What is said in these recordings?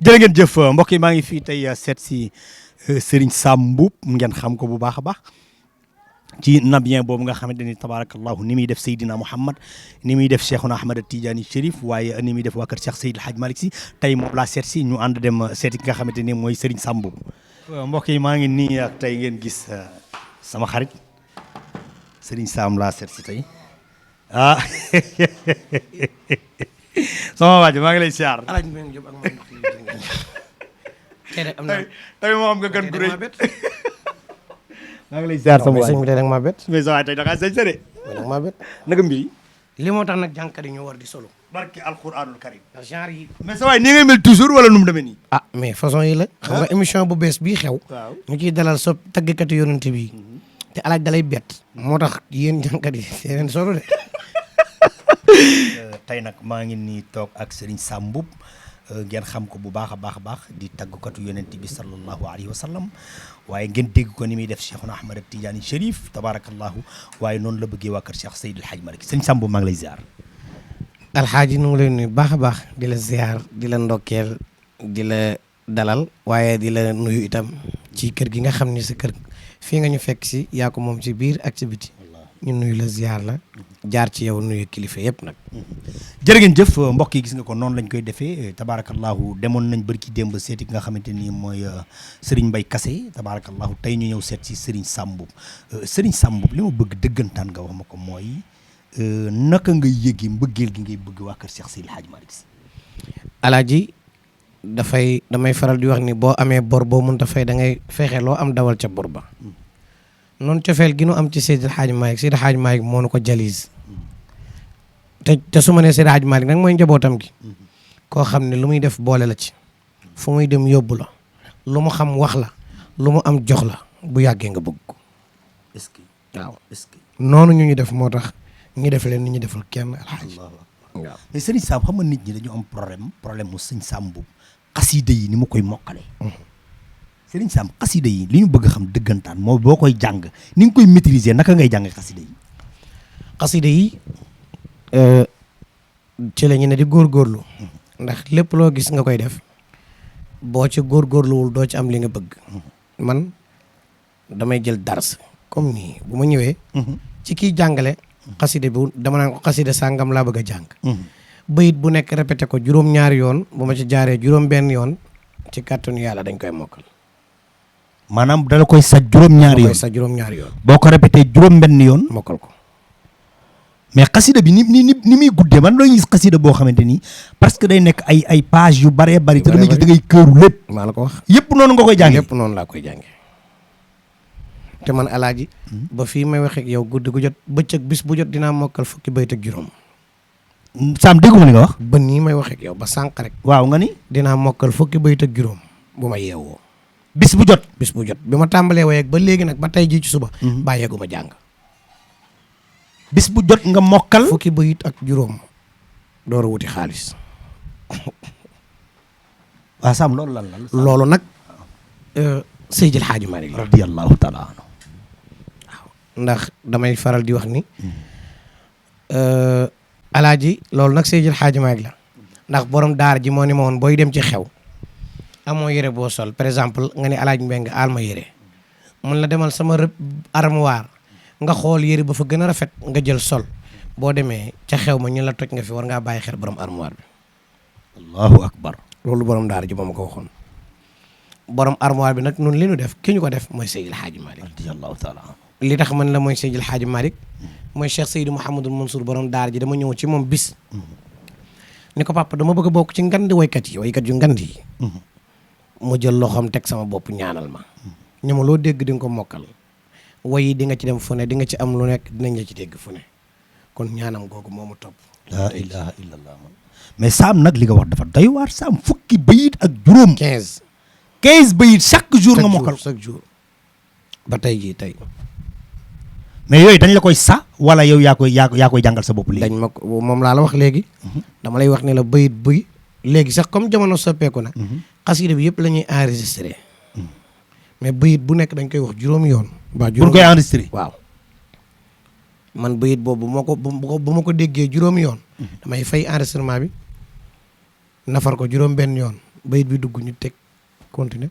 jërë ngeen jëf mbokk yi maa ngi fii tey seet si Serigne Sam Mboup ngeen xam ko bu baax a baax ci nabien boobu nga xamante ni tabarakallahu ni muy def Seydina Mouhamad ni muy def Cheikhuna Ahmad Tidiane Chérif waaye ni muy def waa kër Cheikh Seydil Hadj Malick Sy tey moom laa seet si ñu ànd dem seeti ki nga xamante ni mooy Serigne Sam Mboup. mbokk yi maa ngi nii ak tey ngeen gis sama xarit Serigne Sam laa seet si tey ah sama waa ji maa ngi lay siyaar. alaaj Mbengue Diop ak man tey de am na tey moo am nga gan gu rëy maa ngi lay siyaar sama waa ji sëñ bi tey nag maa bett mais sa waay tey da ngaa sañ sëre nag maa bett naka mbir yi li moo tax nag jànkat yi ñu war di solo barki alquranul karim ndax genre yi mais sa waay nii ngay mel toujours wala nu mu demee nii mais façon yi la xam nga émission bu bees bii xew waaw ñu ciy dalal so taggkati yonent bi te alaaj dalay bett moo tax yéen jànkat yi seen solo de tey nag maa ngi nii toog ak Serigne Sam Mboup ngeen xam ko bu baax a baax di taggkatu yonent bi sallallahu alayhi wa sallam waaye ngeen dégg ko ni muy def Cheikhuna Ahmad Tidiane Chérif tabarakallahu waaye noonu la bëggee waa kër Cheikh Seydil Hadj Malick Serigne Sam Mboup maa ngi lay ziar. alxaaji nu ngi lay nuyu baax a baax di la ziar di la ndokkeel di la dalal waaye di la nuyu itam ci kër gi nga xam ni sa kër fii nga ñu fekk si yaa ko moom ci biir ak ci biti ñu nuyu la ziar la jaar ci yow nuyu kilifa yëpp nag. jërë ngeen jëf mbokk yi gis nga ko noonu lañ koy defee tabarakallahu demoon nañ bërki démb seeti ki nga xamante ni mooy Serigne Mbaye Kassé tabarakallahu tey ñu ñëw seet si Serigne Sam Mboup Serigne Sam Mboup li ma bëgg dëggantaan nga wax ma ko mooy naka nga yëgi mbëggeel gi ngay bëgg waa kër Cheikh Seydil Hadj Malick Sy. alaaji damay faral di wax ni boo amee bor boo mënta fay da ngay fexe loo am dawal ca bor ba. noonu cofeel gi nu am ci Seydil Hadj Malick moo nu ko jalis te su ma nee Seydil Hadj Malick nag mooy njabootam gi koo xam ne lu muy def boole la ci fu muy dem yóbbu la lu mu xam wax la lu mu am jox la bu yàggee nga bëgg ko. est-ce que waaw est-ce que noonu ñu def moo tax ñu def leen ni ñu defal kenn alxaaji. waaw mais Serigne Sam xam nga nit ñi dañu am problème mu Serigne Sam Mboup xasida yi ni mu koy mokkalee. Serigne Sam xasida yi li ñu bëgg xam dëggantaan moo boo koy jàng ni nga koy maîtriser naka ngay jàng xasida yi. xasida yi ci la ñu ne di góorgóorlu ndax lépp loo gis nga koy def boo ci góorgóorluwul doo ci am li nga bëgg. man damay jël dars comme nii bu ma ñëwee. ci kiy jàngale. xasida bu dama naan ko xasida sàngam laa bëgg a jàng. bayit bu nekk répété ko juróom-ñaari yoon bu ma ci jaaree juróom-benn yoon ci kàttanu yàlla dañ koy mokkal. maanaam dala koy sa juróom-ñaari yoon sa juróom-ñaari yoon. boo ko répété juróom-benn yoon. mokkal ko. mais xasida bi ni muy guddee man doo gis xasida boo xamante ni parce que day nekk ay page yu bëree bëri te damay gis da ngay këru lépp. maa la ko wax yëpp noonu nga koy jàngee. yëpp noonu laa koy jàngee. te man alaaji ba fii may wax ak yow guddi gu jot bëccëg bis bu jot dinaa mokkal fukki bayt ak juróom. Sam dégguma li nga wax. ba nii may wax ak yow ba sànq rek. waaw nga ni. dinaa mokkal fukki bayt ak juróom bu ma yeewoo. bis bu jot. bi ma tàmbalee waaye ba léegi nag ba tey jii ci suba. bàyyeeguma jàng. bis bu jot nga mokkal. fukki bayit ak juróom door a wuti xaalis. waaw Sam loolu lan la. loolu nag Seydil Hadj Malick la. radiyallahu taala anhu. waaw ndax damay faral di wax ni. alaaji loolu nag Seydil Hadj Malick la. ndax borom daara ji moo ni ma woon booy dem ci xew. amoo yére boo sol par exemple nga ne alaaj Mbengue aal ma yére mun la demal sama armoire nga xool yére ba fa gën a rafet nga jël sol boo demee ca xew ma ñu la toj nga fi war ngaa bàyyi xel borom armoire bi. allahu akbar. loolu borom daara ji ba ma ko waxoon. borom armoire bi nag nun li nu def ki ñu ko def mooy Seydil Hadji Malick. radiyallahu taala anhu. li tax man la mooy Seydil Hadji Malick mooy Cheikh Seydou Mouhamadul Mansour borom daara ji dama ñëw ci moom bis. ni ko papa dama bëgg a bokk ci ngandi waykat yu ngandi yi. mu jël loxoom teg sama bopp ñaanal ma. ñu ma loo dégg di nga ko mokkal. wayi di nga ci dem fu ne di nga ci am lu nekk dinañ la ci dégg fu ne kon ñaanam googu moo mu topp. la ilaha illallah. mais Sam nag li nga wax dafa doy waar Sam fukki bayit ak juróom. 15 bayit chaque jour nga mokkal. chaque jour ba tey jii tey. mais yooyu dañ la koy sa wala yow yaa koy jàngal sa bopp léegi. dañ ma ko moom laa la wax léegi. dama lay wax ne la bayit buy léegi sax comme jamono soppeeku na. xasida bi yëpp la ñuy enregistré. mais bayit bu nekk dañ koy wax juróomi yoon. ba juróomi pour koy enregistré. waaw man bayit boobu bu ma ko déggee juróomi yoon. damay fay enregistrement bi nafar ko juróom benn yoon bayit bi dugg ñu teg continuer.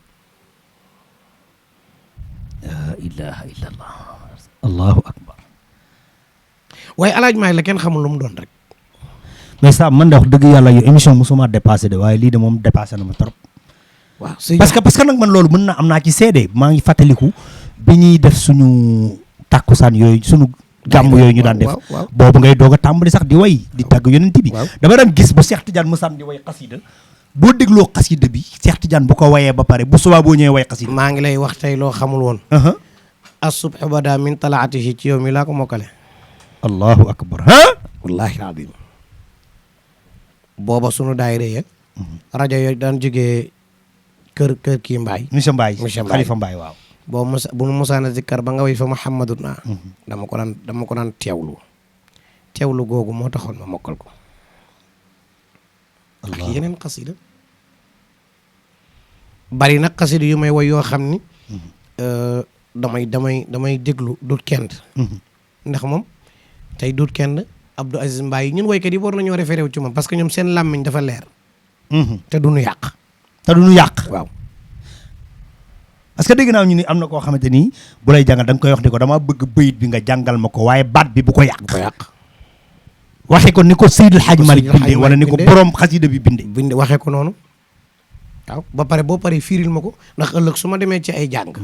la ilaha illallah allahu akbar. waaye alaaj maay la kenn xamul lu mu doon rek. mais ça man de wax dëgg yàlla yow émission musuma dépassé de waaye lii de moom dépassé na ma trop. waaw parce que nag man loolu mën na am naa ci seede maa ngi fàttaliku bi ñuy def suñu tàkkusaan yooyu suñu gàmm yooyu ñu daan def boobu ngay doog a tàmbali sax di way di tàgg yonent bi dama daan gis bu Cheikh Tidiane mësaan di way xasida boo dégloo xasida bi Cheikh Tidiane bu ko wayee ba pare bu subaa boo ñëwee way xasida. maa ngi lay wax tey loo xamul woon. as-subhu bada min talaatihi ci yow mi laa ko mokkale. allahu akbar. wallahi alazim booba sunu daayira ya rajo yooyu daan jógee kër kii Mbaye. monsieur Mbaye Khalifa Mbaye waaw. boo musa bu nu musaana zikkar ba nga way fa Muhammadun naa. dama ko daan teewlu googu moo taxoon ma mokkal ko. ak yeneen xasida bari nag xasida yu may woy yoo xam ni. damay déglu dut kenn. ndax moom tey dut kenn Abdou Aziz Mbaye ñun woykat yi war nañoo référé wu ci moom parce que ñoom seen làmmiñ dafa leer. te du nu yàq. waaw. parce que dégg naa ñu ni am na koo xamante ni bu lay jàngal da nga koy wax ni ko dama bëgg bëyit bi nga jàngal ma ko waaye baat bi bu ko yàq. waxee ko ni ko Seydil Hadji Malick bindee wala ni ko borom xasida bi bindee. waxee ko noonu. waaw ba pare boo paree firil ma ko ndax ëllëg su ma demee ci ay jàng.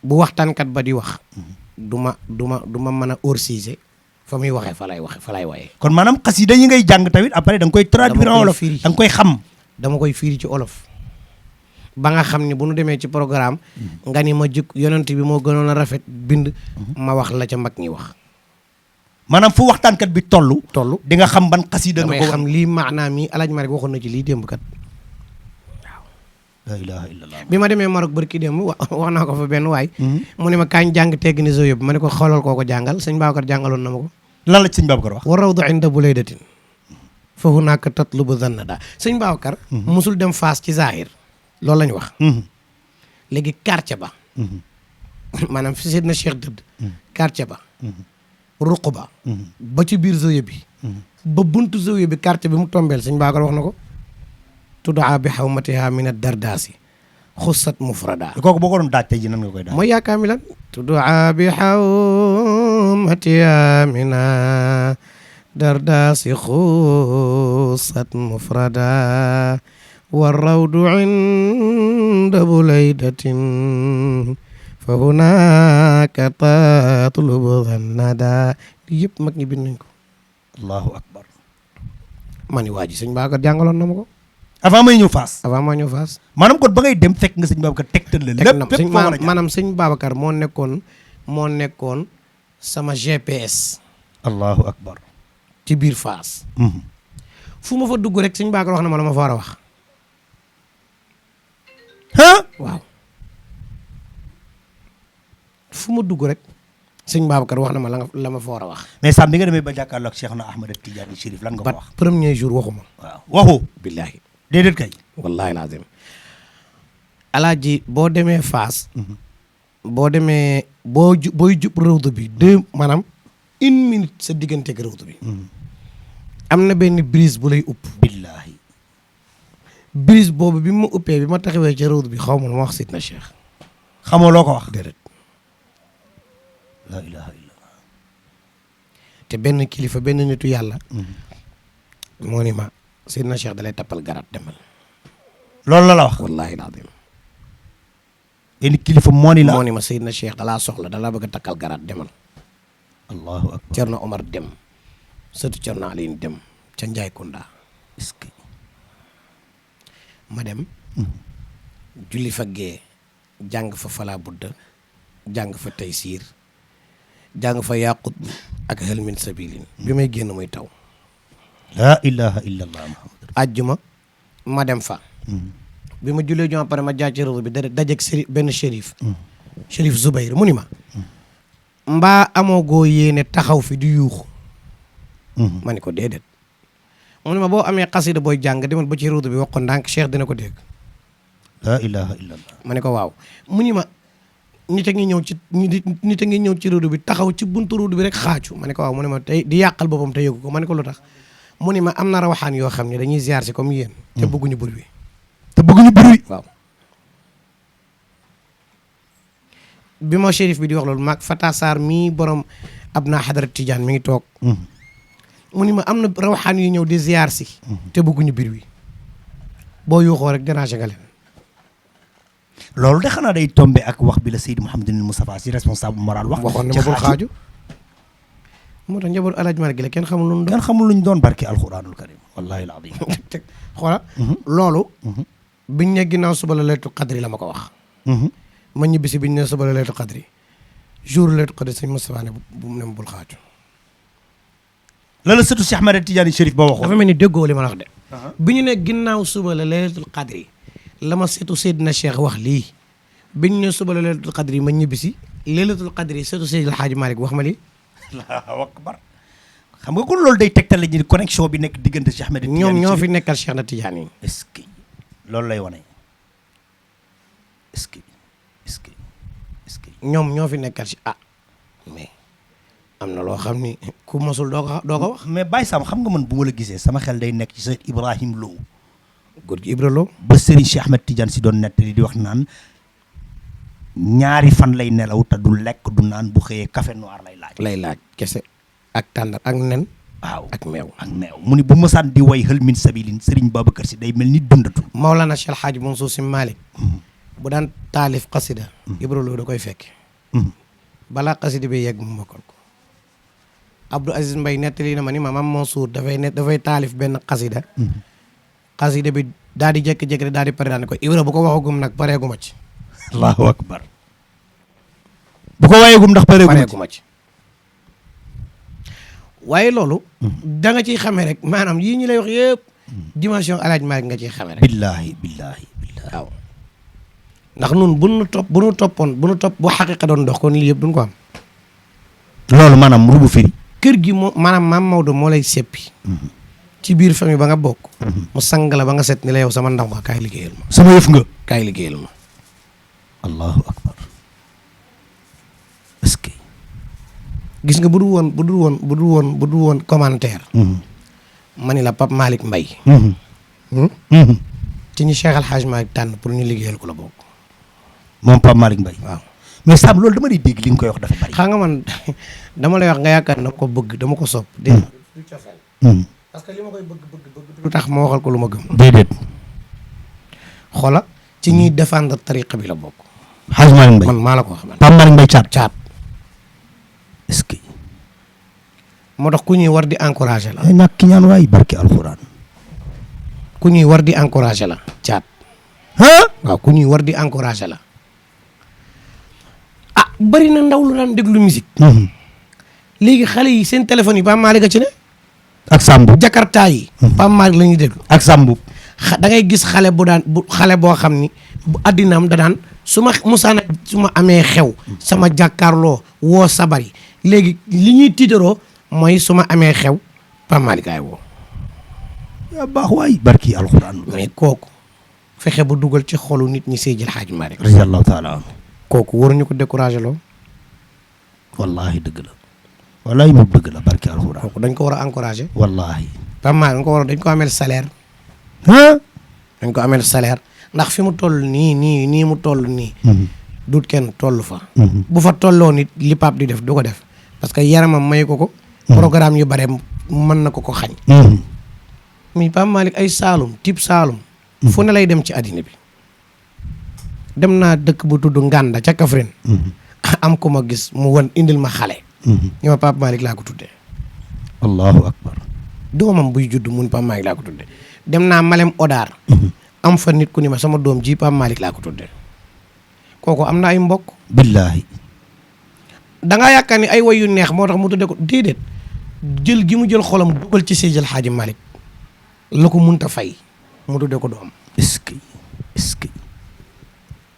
bu waxtaankat ba di wax. du ma mën a orsiser fa muy waxee fa lay waxee. kon maanaam xasida yi ngay jàng tamit après da nga koy traduire en wolof da nga koy xam. dama koy firi ci olof. ba nga xam ni bu nu demee ci programme. nga ni ma jukk yonent bi moo gënoon a rafet bind. ma wax la ca mag ñi wax. maanaam fu waxtaankat bi toll di nga xam ban xasida nga ko damay xam lii maanaam yi Alaaji Malick waxoon na ci lii démb kat. la ilaha illallah. bi ma demee Maroc barki démb wax naa ko fa benn waay. mu ne ma kaañ jàng tegg ni zo yëpp ma ne ko xoolal koo ko jàngal sëñ Babacar jàngaloon na ma ko. lan la ci sëñ Babacar wax. wa rawdu inda bulaydatin fa hunaaka tatlubu zannada sëñ Babacar. musul dem Faas ci Zahir. loolu la ñu wax. léegi quartier ba. maanaam fi Seydina Cheikh dëdd. quartier ba. ruq ba. ba ci biir zoye bi. ba buntu zoye bi quartier bi mu tombeel sëñ Babacar wax na ko. tuddaa bi xawmatiha min ad-dardaasi xussat mufrada. kooku boo ko doon daaj tey ji nan nga koy daaj. mooy yaakaar mi lan. tuddaa bi xawmatiha min ad-dardaasi xussat mufrada. والروض عند بليدة فهناك تطلب الندى yëpp mag ñi bind nañ ko. allahu akbar. ma ni waa ji sëñ Babacar jàngaloon na ma ko. avant may ñëw Fass. maanaam kon ba ngay dem fekk nga sëñ Babacar tegtal la lépp maanaam sëñ Babacar moo nekkoon sama GPS. allahu akbar. ci biir Fass. fu ma fa dugg rek sëñ Babacar wax na ma la ma fa war a wax. waaw fu ma dugg rek sëñ Babacar wax na ma la ma fa war a wax. mais Sam bi nga demee ba jàkkaarloo ak Cheikhna Ahmed Tidiane Chérif lan nga ko wax. premier jour waxuma. waaw waxu. billaahi déedéet kay. wallaahi lazim alaaji boo demee Fass. boo demee booy jub rawdu bi maanaam 1 minute sa digganteeg rawdu bi. am na benn brise bu lay upp. billaahi. brise boobu bi ma uppee bi ma taxawee ci rawdu bi xaw ma lu ma wax Sidna Cheikh. xamoo loo ko wax. déedéet. la ilaha illallah. te benn kilifa benn nitu yàlla. moo ni ma Sidna Cheikh dalay tappal garaat demal. loolu la wax. wallaahi laadim. benn kilifa moo ni ma Sidna Cheikh dalaa soxla dalaa bëgg a takkal garaat demal. allahu akbar. Cerno Omar dem. sëtu Cerno Aliin dem ca Njaay Kunda. est-ce que. ma dem. julli fa gee jàng fa Fala Budda jàng fa Taysiir jàng fa Yaqut ak Hal min Sabilin bi may génn muy taw. la ilaha illallah. ajjuma ma dem fa. bi ma jullee juma pare ma jaar ci réew bi dajeeg benn shérif. shérif Zubayr mu ni ma. mbaa amoo goo yéene taxaw fi di yuuxu. ma ni ko déedéet. mu ne ma boo amee xasida booy jàng demal ba ci ruudu bi wax ko ndànk Cheikh dina ko dégg. la ilaha illallah. ma ne ko waaw mu ni ma nit a ngi ñëw ci ruudu bi taxaw ci buntu ruudu bi rek xaacu ma ne ko waaw mu ne ma tey di yàqal boppam te yëgu ko ma ne ko lu tax mu ni ma am na rawaxaan yoo xam ne dañuy ziar si comme yéen te bëgguñu bur wi te bëgguñu bruit. waaw bi ma shérif bi di wax loolu maag Fata Sarr mii borom ab naa xadara Tidiane mi ngi toog mu ni ma am na rawaxaan yu ñëw di ziar si te bëgguñu bruit boo yuuxoo rek déranger nga leen. loolu de xanaa day tombé ak wax bi la Seydi Mouhamadou Moustapha si responsable moral wax. waxoon na ma bul xaaju. moo tax njabootu El Hadj Malick gi la kenn xamul lu ñu doon. kenn xamul lu ñu doon barke alxuraanul karim wallahi alazim. xoola loolu. biñ ne ginnaaw suba la laylatul qadri la ma ko wax. ma ñibbisi biñ ne suba la laylatul qadri jour laylatul qadri sëñ Moustapha ne bu mu ne ma bul xaaju. la la sëtu Cheikh Ahmed Tidiane Chérif ba waxoon. dafa mel ni déggoo li ma la wax de. bi ñu ne ginnaaw suba la laylatul qadri la ma seetu Seydina Cheikh wax lii biñ ne suba la laylatul qadri ma ñibbisi laylatul qadri seetu Seydil Hadji Malick wax ma lii. Allahu akbar xam nga kon loolu day tegtal ñu connexion bi nekk diggante Cheikh Ahmed Tidiane ñoom ñoo fi nekkal Cheikh na Tidiane yi. est-ce que loolu lay wane est-ce que ñoom ñoo fi nekkal si mais am na loo xam ni ku mosul doo ko wax. mais Baye Sam xam nga man bu ma la gisee sama xel day nekk ci Seyd Ibrahim Lo. góor gi Ibra Lo. ba Serigne Cheikh Ahmed Tidiane si doon nettali di wax naan ñaari fan lay nelaw te du lekk du naan bu xëyee café noir lay laaj. kese ak tàndar ak nen. waaw ak meew. mu ni bu mësaan di way hël min sabilin Serigne Babacar si day mel ni dundatul. Maolana Cheikh Hadji Mansour Sy Malick. bu daan taalif xasida. Ibra Lo da koy fekke. balaa xasida bi yegg mu mokkal ko. Abdou Aziz Mbaye nettali na ma ni maam Mansour dafay taalif benn xasida. xasida bi daal di jékki-jékki daal di pare daan ko Ibra bu ko waxagum nag pareeguma ci. Allahu akbar bu ko wayeegum ndax pareeguma ci. waaye loolu. da nga ciy xamee rek maanaam yii ñu lay wax yëpp. dimension El Hadj Malick nga ciy xamee rek. billahi waaw. ndax nun bu nu topp bu xaqiqa doon dox kon lii yëpp duñ ko am. loolu maanaam rubu firi. kër gi moo maanaam maam Maodo moo lay seppi. ci biir famille ba nga bokk. mu sang la ba nga set ni la yow sama ndaw nga kaay liggéeyal ma. sama yëf nga. kaay liggéeyal ma. allahu akbar est-ce que. gis nga bu dul woon commentaire. ma ni la Pape Malick Mbaye. ci ñi Cheikh Al Hadj Malick tànn pour ñu liggéeyal ko la bokk. moom Pape Malick Mbaye. waaw mais Sam loolu dama di dégg li nga koy wax dafa bari. xam nga man dama lay wax nga yaakaar dama ko bëgg dama ko sopp. dégg du cofeel. parce que li ma koy bëgg lu tax ma waxal ko lu ma gëm. déedéet. xoola ci ñuy défendre tariqa bi la bokk. Hadj Malick Mbaye man maa la ko wax man. Pape Malick Mbaye caat. est-ce que. moo tax ku ñuy war di encourager la. ay nag ki ñaan waay barke alxuraan. ku ñuy war di encourager la caat. waaw ku ñuy war di encourager la. bari na ndaw lu daan déglu musique. léegi xale yi seen téléphone yi Pape Malick a ci ne. ak Sambu. Jakarta yi. Pape Malick la ñuy déglu. ak Sambu. da ngay gis xale boo xam ni bu addinaam da daan su ma amee xew. sama jàkkaarloo woo sabari léegi li ñuy tiitaroo mooy su ma amee xew Pape Malick ay woo. yaa baax waay barki alxuraan. mais kooku fexe ba dugal ci xolu nit ñi Seydil Hadji Malick. radiyallahu taala anhu. kooku waruñu ko découragé loo. wallaahi dëgg la. wallaahi moom dëgg la barki alxuraan. kooku dañ ko war a encouragé. wallaahi. Pape Malick dañ ko ameel salaire. dañ ko ameel salaire ndax fi mu toll nii mu toll nii. dut kenn toll fa. bu fa tolloo nit li Pape di def du ko def parce que yaramam may ko. programme yu bare mën na ko xañ. mais Pape Malick ay Saalum type Saalum. fu ne lay dem ci àddina bi. dem naa dëkk bu tudd Nganda ca Kaffrine. am ko ma gis mu indil ma xale. ñu ma Pape Malick laa ko tuddee. allahu akbar. doomam buy judd mun Pape Malick laa ko tuddee. dem naa Malem Odar. am fa nit ku ni ma sama doom ji Pape Malick laa ko tuddee. kooku am na ay mbokk. billahi. da ngaa yaakaar ni ay way yu neex moo tax mu tuddee ko déedéet jël gi mu jël xolam dugal ci Seydil Hadji Malick la ko munta fay mu tuddee ko doom. est-ce que.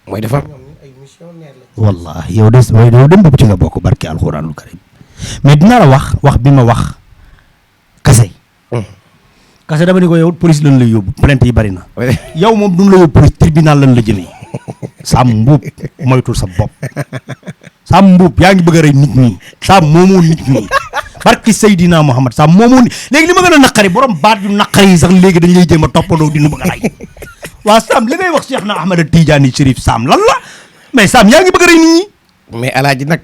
mooy dafa am ay missionnaire la. wallahi yow dem boobu ci nga bokk barki alxuraanul karim mais dina la wax bi ma wax kase. kase dama ni ko yow police lan lay yóbbu plainte yi bari na. yow moom duñ la yóbbu police tribunal lan la jëmee. Sam Mbuub moytul sa bopp. Sam Mbuub yaa ngi bëgg a rey nit ñi. Sam moomoo nit ñi. barki Seydina Muhammad Sam moomoo léegi li ma gën a naqari borom baat yu naqari yi sax léegi dañ lay jéem a toppandoo di nu bëgg a rey. waa Sam li ngay wax Cheikh na Ahmed Tidiane Chérif Sam lan la mais Sam yaa ngi bëgg rek nit ñi. mais alaaji nag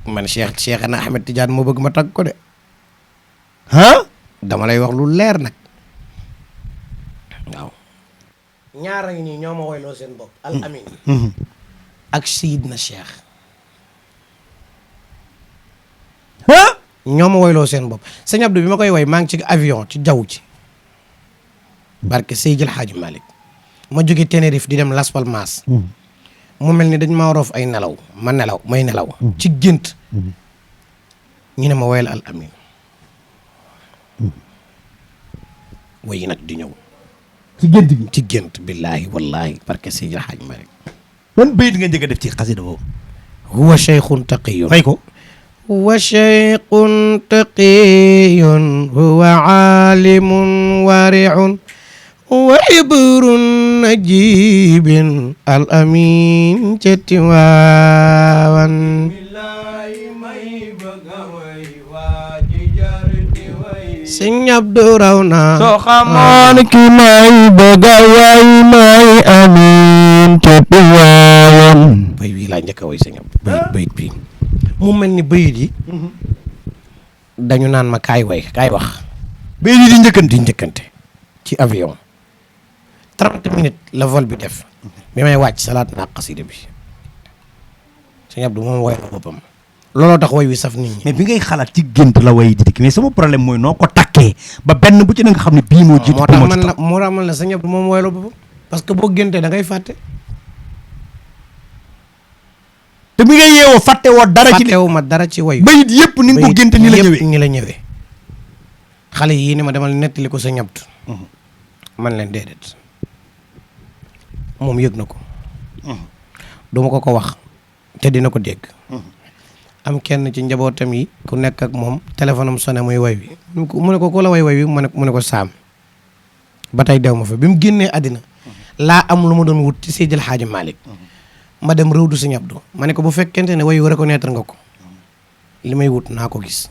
man Cheikh na Ahmed Tidiane moo bëgg ma tagg ko de. dama lay wax lu leer nag waaw. ñaar a ngi nii ñoo ma woyloo seen bopp. al amin ak Seydina Cheikh. ñoo ma woyloo seen bopp sëñ Abdou bi ma koy woy maa ngi ci avion ci jaww ji barke Seydil Hadji Malick ma jóge Tenerife di dem Las Palmas mu mel ni dañ maa roof ay nelaw may nelaw ci gént ñu ne ma woyal al amin woyi nag di ñëw ci gént bi ci gént billaahi wallaahi barke Seydil Hadji Malick ban bayit nga njëkk a def ci xasida boobu huwa cheikhun taqiyun fay ko huwa cheikhun taqiyun huwa aalimun wariun wa ibrun najibin al amin ca Tiwaawan sëñ Abdou raw na soo xamoon ki may bëgg a way may amin ca Tiwaawan bay wi laa njëkk a way sëñ Abdou bayit bi mu mel ni bayit yi dañu naan ma kaay way kaay wax bayit yi di njëkkante ci avion 30 minutes la vol bi def bi may wàcc salaat naa xasida bi sëñ Abdou moom way na boppam looloo tax way wi saf nit ñi. mais bi ngay xalaat ci gént la way di dikk mais sama problème mooy noo ko takkee ba benn bu ci na nga xam ne bii moo jiitu moo tax man la sëñ Abdou moom way la boppam parce que boo géntee da ngay fàtte. te bi ngay yeewoo fàtte woo dara ci fàttewu ma dara ci way bayit yëpp ni nga ko génte ni la ñëwee ni la ñëwee xale yii ni ma demal nettali ko sëñ Abdou man leen déedéet moom yëg na ko duma ko wax te dina ko dégg am kenn ci njabootam yi ku nekk ak moom téléphone am sonné muy way wi mu ne ko ku la way wi mu ne ko Saam ba tey dew ma fa bi mu génnee àddina laa am lu ma doon wut ci Seydil Hadji Malick ma dem rëwdu Sëñ Abdou ma ne ko bu fekkente ne way wi reconnaître nga ko li may wut naa ko gis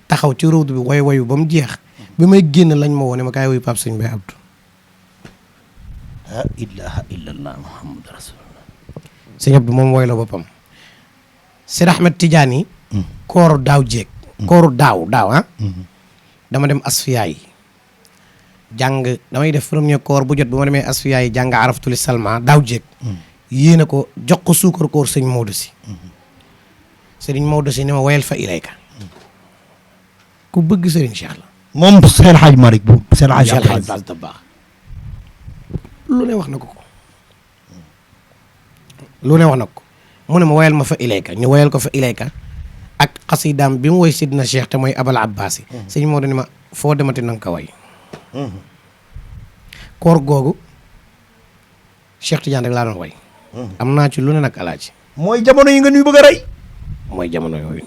taxaw ci rëwdu bi way ba mu jeex bi may génn lañ ma woo ne ma kaay wuy Pape Sëñ Bay Abdou la ilaha illallah muhammadu rasulullah Sëñ Abdou moom woy la boppam Seydi Ahmed Tidiane yi kooru daaw jéeg kooru daaw dama dem asfiya yi jàng damay def premier koor bu jot bu ma demee asfiya yi jàng araftuli salma daaw jéeg yéene ko jox ko suukar koor sëñ Maodo si sëriñ Maodo si ne ma woyal fa ilayka ku bëgg sëriñ Cheikh la moom Seydi Hadji Malick bu Seydi Hadji da baax lu ne wax na ko mu ne ma woyal ma fa ilayka ñu woyal ko fa ilayka ak xasidaam bi mu woy sidna Cheikh te mooy abal abbas yi sëñ Maodo ni ma foo demati na nga ko way koor googu Cheikh Tidiane rek laa doon way am naa ci lu ne nag alaaji mooy jamono yi nga ñuy bëgg a rey mooy jamono yooyu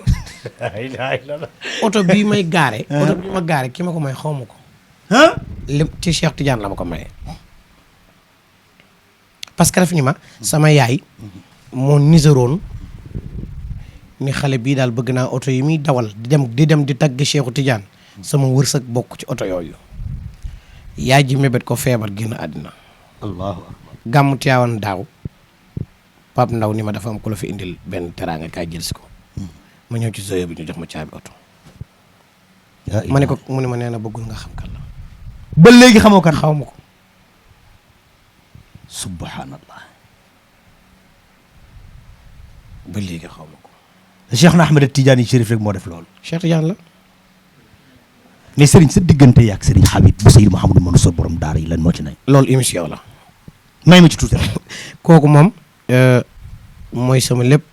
oto bii may gaare oto bii ma gaare ki ma ko may xaw ma ko li ci Cheikh Tidiane la ma ko maye parce que daf ni ma sama yaay moo niseroon ni xale bii daal bëgg naa oto yi muy dawal di dem di tagg Cheikhu Tidiane sama wërsëg bokk ci oto yooyu yaay ji mébét ko feebar génn àddina allahu akbar gàmmu Tiwaawan daaw Pape Ndaw ni ma dafa am ku la fi indil benn teraanga kaay jël si ko ma ñëw ci zoyo bi ñu jox ma caabi oto ma ne ko mu ne ma nee na bëggul nga xam kan la ba léegi xamoo kan xaw ma ko subhanallah ba léegi xaw ma ko Cheikh na Ahmed Tidiane Chérif rek moo def loolu Cheikh Tidiane la mais Serigne sa diggante yaak Serigne Habib bu Seydou Mouhamadou Mansour borom daara yi lan moo ci nay loolu émission la may ma ci tuuti rek kooku moom mooy sama lépp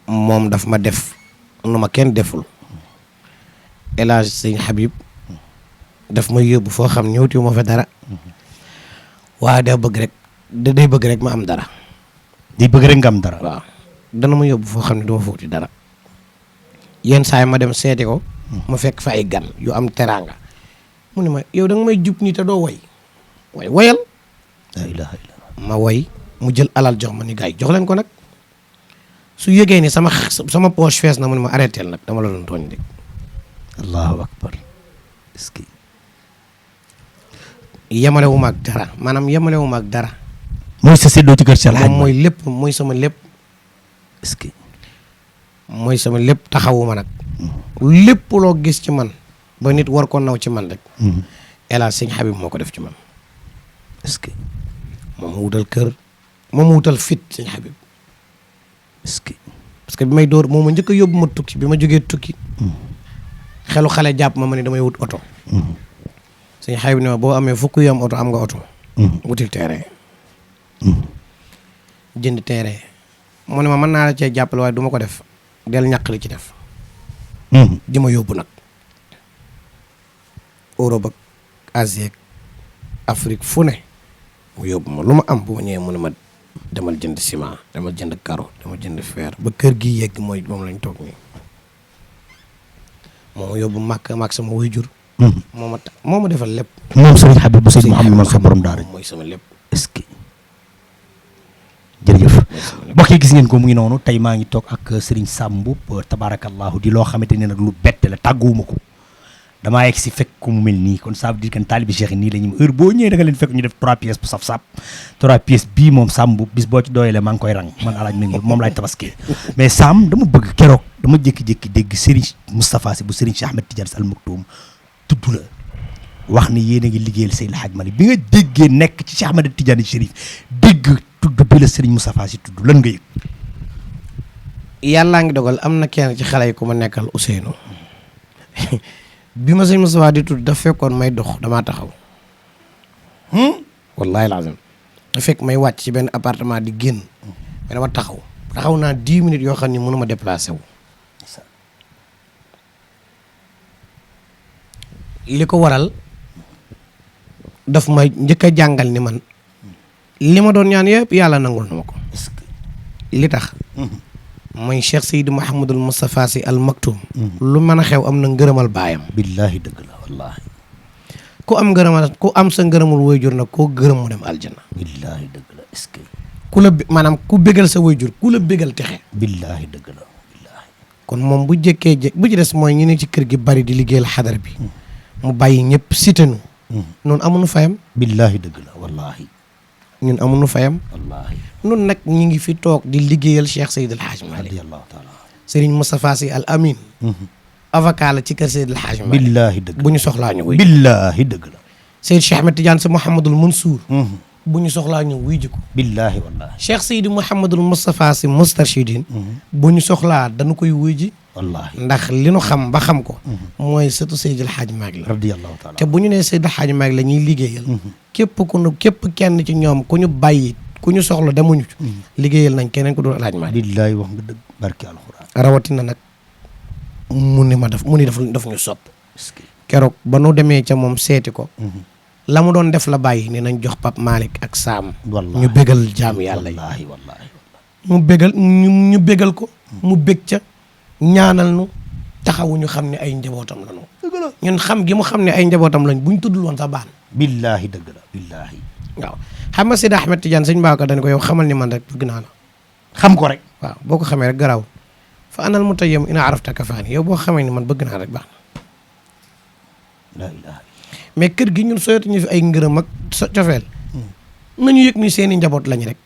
moom daf ma def nu ma kenn deful El Hadj Sëñ Habib daf ma yóbbu foo xam ñëwti ma fa dara waaye day bëgg rek ma am dara di bëgg rek nga am dara waaw dana ma yóbbu foo xam ne duma fa wuti dara yenn saa yi ma dem seeti ko ma fekk fa ay gan yu am teraanga mu ne ma yow da nga may jub nii te doo woy woyal la ilaha illallah ma woy mu jël alal jox ma ni gars yi jox leen ko nag su yëgee ni sama poche fees na mu ne ma arrêté nag dama la doon tooñ rek allahu akbar est-ce que yemalewuma ak dara maanaam yemalewuma ak dara. mooy sa séddoo ci kër Cheikh El Hadj moom mooy lépp mooy sama lépp. est-ce que mooy sama lépp taxawuma nag. lépp loo gis ci man ba nit war ko naw ci man rek. El Hadj Sëñ Habib moo ko def ci man. est-ce que moom mu wutal kër moom mu wutal fit Sëñ Habib. est-ce que parce que bi may door moom ma njëkk a yóbbu ma tukki bi ma jógee tukki. xelu xale jàpp ma ne damay wut oto. Sëñ Habib ne ma boo amee fukk yu am oto am nga oto. wutil terrain. jënd terrain. mu ne ma mën naa la cee jàppale waaye du ma ko def. del ñàq li ci def. di ma yóbbu nag. Europe ak Asie ak Afrique fu ne mu yóbbu ma lu ma am bu ma ñëwee mu ne ma demal jënd ciment demal jënd karo demal jënd fer ba kër gi yegg mooy moom lañ toog nii. moo ma yóbbu màkk sama waajur. moo ma defal lépp. moom Serigne Habib bu Serigne Mouhamadou Mansour borom daara mooy sama lépp. est-ce que jërëjëf mbokk yi gis ngeen ko mu ngi noonu tey maa ngi toog ak Serigne Sam Mboup tabarakallahu di loo xamante ne nag lu bette la tàgguwuma ko damaa yegg si fekk ko mu mel nii kon ça veut dire que taalibi Cheikh yi nii la ñu heure boo ñëwee da nga leen fekk ñu def 3 pièces bu saf-saf 3 pièces bii moom Sam Mboup bis boo ci doyalee maa ngi koy rang man alaaj mi moom laay tabaskee mais Sam dama bëgg keroog dama jékki-jékki dégg Serigne Moustapha Sy bu Serigne Cheikh Ahmed Tidiane Sy Al Maktoum tudd la wax ni yéen a ngi liggéeyal Seydil Hadj Malick bi nga déggee nekk ci Cheikh Ahmed Tidiane Chérif dégg tudd bi la Serigne Moustapha Sy tudd lan nga yëg. yàllaa ngi dogal am na kenn ci xale yi ku ma nekkal Ousseynou bi ma sëñ Moustapha di tudd daf fekkoon may dox damaa taxaw. wallaahi lazim da fekk may wàcc ci benn appartement di génn mais dama taxaw naa 10 minutes yoo xam ni mënu ma déplacé wu. li ko waral daf ma njëkk a jàngal ni man li ma doon ñaan yëpp yàlla nangul na ma ko. li tax. mooy Cheikh Seydi Mouhamadul Moustapha Sy Al Maktoum. lu mën a xew am na ngërëmal baayam. billaahi dëgg la wallaahi. ku am sa ngërëmul waajur nag koo gërëm mu dem aljana. billaahi dëgg la est-ce que. maanaam ku bégal sa waajur ku la bégal texe. billaahi dëgg la billaahi. kon moom bu jëkkee bu ci des mooy ñu ne ci kër gi bari di liggéeyal xadar bi. mu bàyyi ñëpp sitanu. noonu amuñu fayam. billaahi dëgg la wallaahi. ñun amuñu fayam. wallaahi. nun nag ñu ngi fi toog di liggéeyal Cheikh Seydil Hadj Malick. radiyallaahu taala. Serigne Moustapha Sy Al Amin. avocat la ci kër Seydil Hadj Malick. billaahi dëgg la bu ñu soxlaa ñu wuy. billaahi dëgg la. Seyd Cheikh Ahmed Tidiane Sy Mouhamadul Mansour. bu ñu soxlaa ñu wuy ji ko. billaahi wallaahi. Cheikh Seydi Mouhamadul Moustapha Sy Moustarchidine. bu ñu soxlaa dañu koy wuy ji. wallaahi. ndax li nu xam ba xam ko. mooy sëtu Seydil Hadj Malick la. radiyallaahu taala. te bu ñu nee Seydil Hadj Malick la ñuy liggéeyal. képp kenn ci ñoom ku ñu bàyyi ku ñu soxla demuñu. liggéeyal nañ keneen ku dul Hadj Malick. billaahi wax nga dëgg barke alxuraan. rawatina nag mu ni daf ñu sopp. keroog ba nu demee ca moom seeti ko. la mu doon def la bàyyi ne nañ jox Pape Malick ak Sam. wallaahi ñu bégal jaam yàlla yi. wallaahi wallaahi. ñu bégal ko. mu bég ca ñaanal nu taxawuñu xam ne ay njabootam lañu. ñun xam gi mu xam ne ay njabootam lañ buñ tuddul woon sa baan. billaahi dëgg la billaahi. waaw xam nga Seydi Ahmed Tidiane sëñ Babacar dañ ko yow xamal ni man rek bëgg naa la. xam ko rek. waaw boo ko xamee rek garaaw fa anal mu tayyam ina arafta kafaani yow boo xamee ni man bëgg naa rek baax na. la ilaha. mais kër gi ñun soyatu ñu fi ay ngërëm ak sa cofeel nañu yëg ni seeni njaboot lañ rek.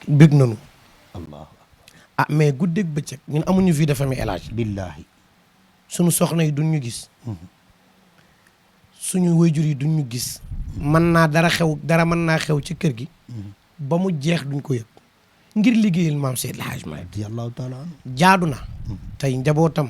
bëgg nañu. allah. mais guddeeg bëccëg ñun amuñu vie de famille élage. billaahi. suñu soxna yi duñ ñu gis. suñu wayjur yi duñ ñu gis. mën naa xew ci kër gi. ba mu jeex duñ ko yëg. ngir liggéeyal maam Seydil Hadj Malick. radiyallaahu taala. jaadu na. tey njabootam.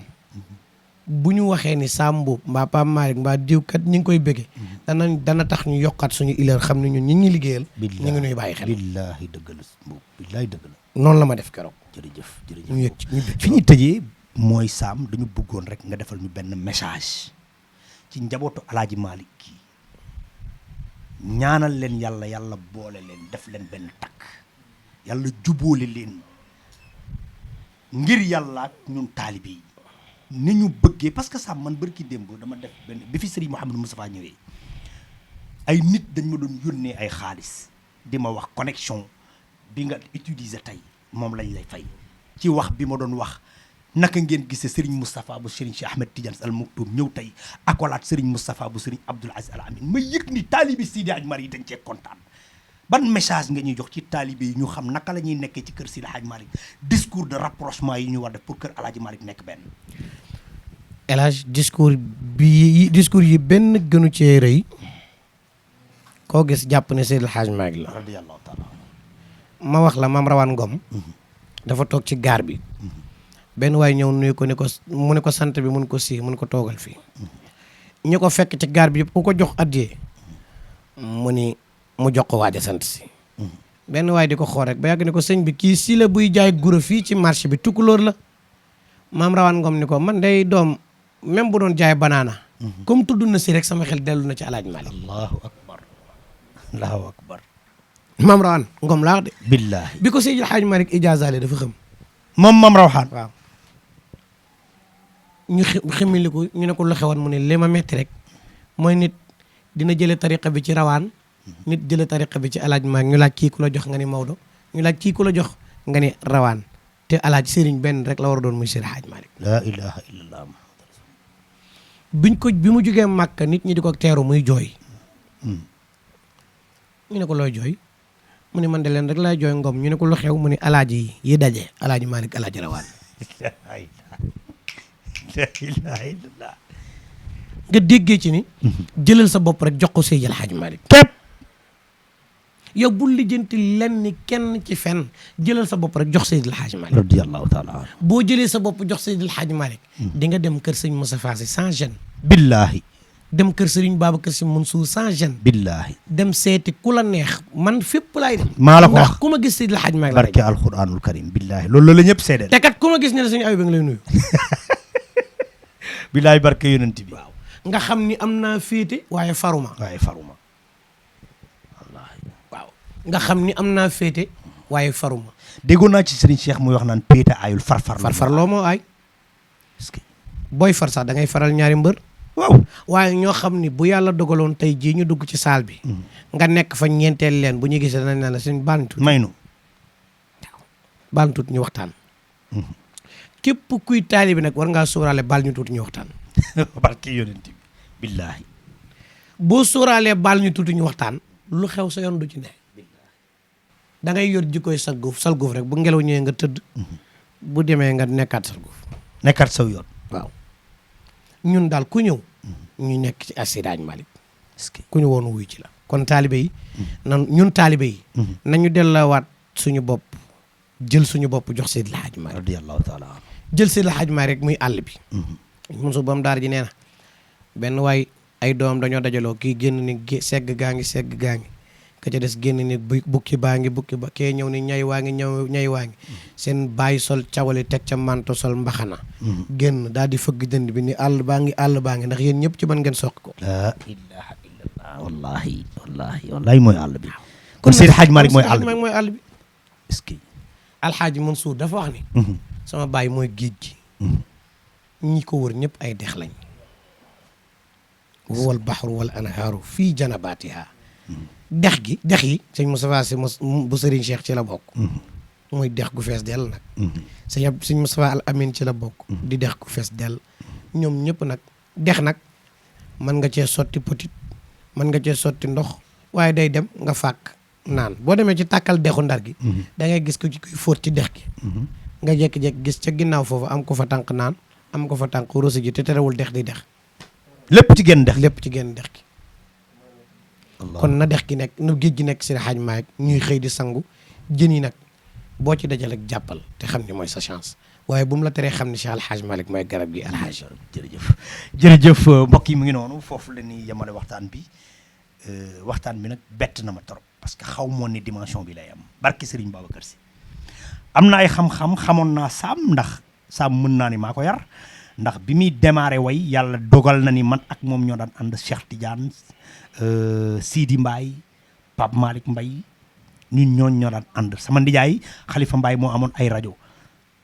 bu ñu waxee ni Sam Mboup mbaa Pape Malick mbaa diwkat ñi ngi koy bëggee. dana tax ñu yokkaat suñu ileer xam ne ñun ñi ngi liggéeyal. ñu ngi nuy bàyyi xel. billaahi dëgg la Mboup billaahi dëgg la. noonu la ma def keroog. jërëjëf jërëjëf. ñu yëg ci ñu fi ñuy tëjee mooy Sam dañu bëggoon rek nga defal ñu benn message ci njabootu alaaji Malick gi ñaanal leen yàlla boole leen def leen benn takk yàlla jubóole leen ngir yàlla ak ñun taalibe yi ni ñu bëggee parce que Sam man bërki démb dama def benn bi fi Serigne Mouhamadou Moustapha ñëwee ay nit dañ ma doon yónnee ay xaalis di ma wax connexion bi nga utiliser tey moom lañ lay fay ci wax bi ma doon wax naka ngeen gisee Serigne Moustapha bu Serigne Cheikh Ahmed Tidiane Al Maktoum ñëw tey akolaat Serigne Moustapha bu Serigne Abdoul Aziz Al Amin ma yëg ni taalibi Sidi Hadj Malick yi dañ cee kontaan ban message nga ñuy jox ci taalibe yi ñu xam naka la ñuy nekkee ci kër Sidi Hadj Malick discours de rapprochement yi ñu war def pour kër El Hadj Malick nekk benn. El Hadj discours yi benn gënu cee rëy koo gis jàpp ne Seydi El Hadj Malick la. radiyallahu taala. ma wax la maam Rawaan Ngom. dafa toog ci gaar bi. benn waay ñëw nuyu ko ne ko mu ne ko sant bi mun ko sii mun ko toogal fii. ñu ko fekk ci gaar bi yëpp ku ko jox addiyee mu jox ko waaja sant si. benn waay di ko xool rek ba yàgg ne ko sëñ bi kii si la buy jaay guro fii ci marché bi tukulóor la. maam Rawaan Ngom ni ko man day doom même bu doon jaay banaana. comme tudd na si rek sama xel dellu na ci El Hadj Malick. allahu akbar allahu akbar. maam Rawaan Ngom laa wax de. billahi bi ko Seydi El Hadj Malick ijaazaale dafa xam. moom maam Rawaan. waaw ñu ximiliku ñu ne ko lu xewoon mu ne li ma metti rek mooy nit dina jële tariqa bi ci Rawaan. nit jële tariqa bi ci El Hadj Malick ñu laaj kii ku la jox nga ni Maodo ñu laaj kii ku la jox nga ni Rawaan te El Hadj Serigne benn rek la war a doon muy Seydi El Hadj Malick. la ilaha illallah. bi mu jógee Màkka nit ñi di ko teeru muy jooy. ñu ne ko looy jooy mu ne man de leen rek laay jooy Ngom ñu ne ko lu xew mu ne El Hadj yi daje El Hadj Malick El Hadj Rawaan. la ilaha illallah. nga déggee ci ni. jëlal sa bopp rek jox ko Seydi El Hadj Malick. képp. yow bul lijjanti lenn kenn ci fenn jëlal sa bopp rek jox Seydi El Hadj Malick. radiyallahu taala. boo jëlee sa bopp jox Seydi El Hadj Malick. di nga dem kër sëñ Moustapha Sy sans gêne. billahi. dem kër Serigne Babacar Sy Mansour sans gêne. billahi. dem seeti ku la neex man fépp laay dem. maa la ko ndax wax ku ma gis Seydi El Hadj Malick. barke alquranul karim billahi loolu la ñëpp seedeel. te kat ku ma gis ne la suñu ayib nga lay nuyu. billahi barke yonent bi. waaw nga xam ni am naa féete waaye faruma. waaye faruma. waaw nga xam ni am naa féete waaye faruma. déggoon naa ci Serigne Cheikh muy wax naan péete ayul farfar. farfar loo moo aay. est-ce que. booy far sax da ngay faral ñaari mbër. waaw. waaye ñoo xam ni bu yàlla dogaloon tey jii ñu dugg ci saal bi. nga nekk fa ñeenteel leen bu ñu gisee danañ ne la suñ baal ñu tuuti. may nu. baal ñu tuuti ñu waxtaan. képp kuy taali bi nag war ngaa sóoraale baal ñu tuuti ñu waxtaan. barke yonent bi. billahi. boo sóoraalee baal ñu tuuti ñu waxtaan lu xew sa yoon du ci ne. da ngay yor jikkoy sal guuf rek bu ngelaw ñëwee nga tëdd. bu demee nga nekkaat sal guuf. nekkaat saw yoon. waaw ñun daal ku ñëw. ñu nekk ci Seydi Hadj Malick. est-ce que. ku ñu woon wuy ci la. kon taalibe yi. ñun taalibe yi. nañu dellawaat suñu bopp jël suñu bopp jox Seydi El Hadj Malick. radiyallahu taala. jël Seydi El Hadj Malick rek muy àll bi. Mansour bam daara ji nee na benn waay ay doom dañoo dajaloo kii génn ni segg gaa ngi ka ca des génn ni bukki baa ngi kee ñëw ni ñay waa ngi seen bàyyi sol cawali teg ca manto sol mbaxana génn daal di fëgg dënd bi ni àll baa ngi ndax yéen ñëpp ci mën ngeen soq ko. la ilaha illallah wallahi mooy àll bi. kon Seydi Hadj Malick mooy àll bi. est-ce que. Alxaaji Mansour dafa wax ni. sama bàyyi mooy géej gi. ñi ko wër ñëpp ay dex lañ. wal baxru wal anhaaru fii janabaatiha. dex yi sëñ Moustapha Sy bu Serigne Cheikh ci la bokk. muy dex gu fees dell nag. sëñ Moustapha Al Amin ci la bokk. di dex gu fees dell. ñoom ñëpp nag dex nag mën nga cee sotti petit mën nga cee sotti ndox waaye day dem nga fàkk naan boo demee ci tàkkal dexu Ndar gi. da ngay gis ko ci kuy fóot ci dex gi. nga jékki-jékki gis ca ginnaaw foofu am ko fa tànk naan am ko fa tànk rosi ji te terewul dex di dex. lépp ci genn dex. lépp ci genn dex gi. kon na dex gi nekk na géej gi nekk Seydi Hadj Malick ñuy xëy di sangu jën yi nag boo ci dajal ak jàppal te xam ni mooy sa chance waaye bu mu la teree xam ni Cheikh Al Hadj Malick mooy garab gi alhaaj. jërëjëf mbokk yi mu ngi noonu foofu la ñuy yemale waxtaan bi nag bett na ma trop parce que xaw moon ni dimension bi lay am barki Serigne Babacar Sy am na ay xam-xam xamoon naa saam ndax saam mën naa ni maa ko yar ndax bi muy démarré way yàlla dogal na ni man ak moom ñoo daan ànd Cheikh Tidiane Sidi Mbaye Pape Malick Mbaye ñun ñoo daan ànd sama ndijaay Khalifa Mbaye moo amoon ay rajo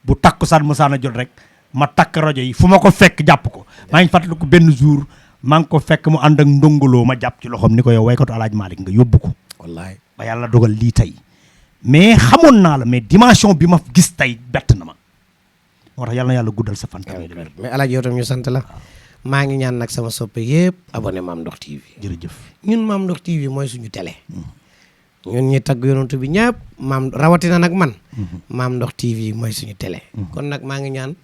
bu takkusaan musaana jot rek ma takk rajo yi fu ma ko fekk jàpp ko maa ngi fàttaliku benn jour maa ngi ko fekk mu ànd ak ndongoloo ma jàpp ci loxoom ni ko yow waykatu Alaaji Malick nga yóbbu ko wallaay ba yàlla dogal lii tey mais xamoon naa la mais dimension bi ma gis tey bett na ma moo tax yàlla na yàlla guddal sa fan tamit mais Alaaji yow tam ñu sant la maa ngi ñaan nag sama soppe yëpp abonné Mame Ndokh TV jërëjëf ñun Mame Ndokh TV mooy suñu télé ñun ñi tagg yonantu bi ñëpp rawatina nag man Mame Ndokh TV mooy suñu télé kon nag maa ngi ñaan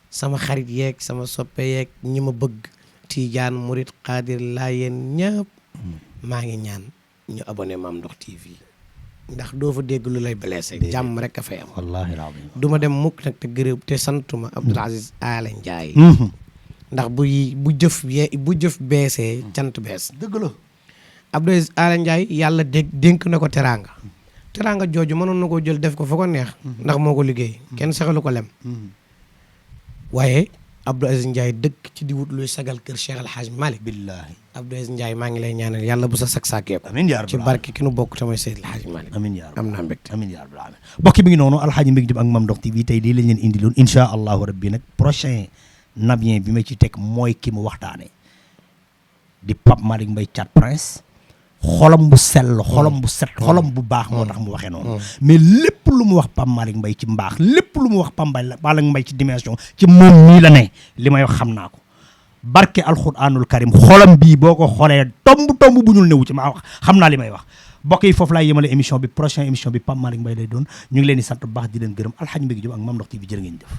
sama xarit yeeg sama soppe yeeg ñi ma bëgg Tidiane Murid Xaadir Laayeen ñëpp maa ngi ñaan ñu abonné Mame Ndokh TV ndax doo fa dégg lu lay blessé jàmm rek a fay am wallaahi rabi du ma dem mukk nag te gërëm te santuma Abdoul Aziz Ala Ndiaye ndax bu jëf beesee cant bees dëgg la Abdoul Aziz Ala Ndiaye yàlla dénk na ko teraanga jooju mënoon na koo jël def ko fa ko neex ndax moo ko liggéey kenn saxalu ko lem waaye Abdoul Aziz Ndiaye dëkk ci di wut luy sagal kër Cheikh El Hadj Malick billaahi Abdoul Aziz Ndiaye maa ngi lay ñaanal yàlla bu sa sak yëpp amiin yaa ci barke ki nu bokk tamay Seydi El Hadj Malick amiin yaa am naa mbégte amiin yaa rabbal aalamiin mbokk mi ngi noonu Alxaaji Mbégi Jóob ak Mame Ndokh TV tey lii lañ leen indi loon incha allahu rabbi nag prochain nabien bi ma ci teg mooy ki mu waxtaane di Pape Malick Mbaye Thiat Prince xolam bu sell xolam bu set xolam bu baax moo tax mu waxee noonu mais lépp lu mu wax Pape Malick Mbaye ci mbaax lépp lu mu wax Pape Malick Mbaye ci dimension ci moom mii la ne li may wax xam naa ko barke alxuraanul karim xolam bii boo ko xoolee tomb bu ñul newu ci ma wax xam naa li may wax mbokk yi foofu laay yemale émission bi prochaine émission bi Pape Malick Mbaye lay doon ñu ngi leen di sant bu baax di leen gërëm Alxaaji Mbégi Jóob ak Mame Ndokh TV jërë ngeen jëf